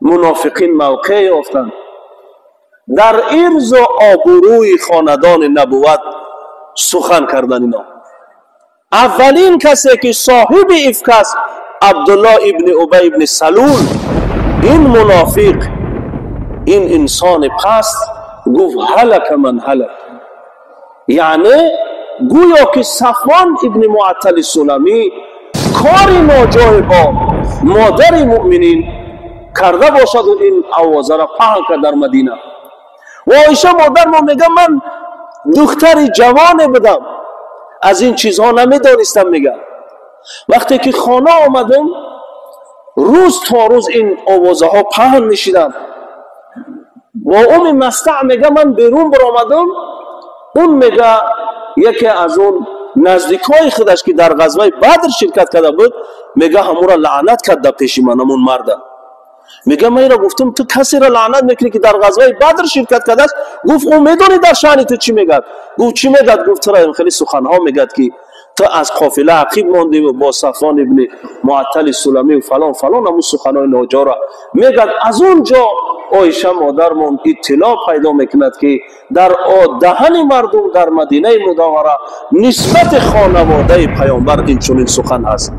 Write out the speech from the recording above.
Мунофиқин мавқеъ ёфтанд дар ирзу обрӯи хонадони набувват сухан кардан. Ино аввалин касе ки соҳиби ифк аст, Абдулло ибни Убай ибни Салул. Ин мунофиқ, ин инсони паст гуфт: «Ҳалака ман ҳалак», яъне гӯё ки Сафвон ибни Муаттали Суламӣ кори ноҷое бо модари муъминин карда бошаду ин овозаро паҳн кард дар Мадина. Ва Оиша модармо мега: «Ман духтари ҷавоне будам, аз ин чизҳо намедонистам». Мега, вақте ки хона омадам, рӯз то рӯз ин овозаҳо паҳн мешиданд. Бо Уми Мастаъ, мега, ман берун баромадам. Он, мега, яке аз он наздикҳои худаш, ки дар ғазваи Бадр ширкат карда буд, мега, ҳамура лаънат кард дар пеши ман, ҳамун марда. Мега, ман иро гуфтам: «Ту касеро лаънат мекунӣ, ки дар ғазваи Бадр ширкат кардааст?» Гуфт: «Ӯ медонӣ дар шаъни ту чӣ мегӯяд?» Гуфт: «Чӣ мегӯяд?» Гуфт: «Тура хеле суханҳо мегӯяд, ки ту аз қофила ақиб мондиву бо Сафвон ибни Муаттали Суламию фалон фалон, ҳамун суханҳои ноҷора мегӯяд». Аз он ҷо Оиша модармон иттилоъ пайдо мекунад, ки дар даҳани мардум дар Мадинаи Мунаввара нисбати хонаводаи Паёмбар инчунин сухан ҳаст.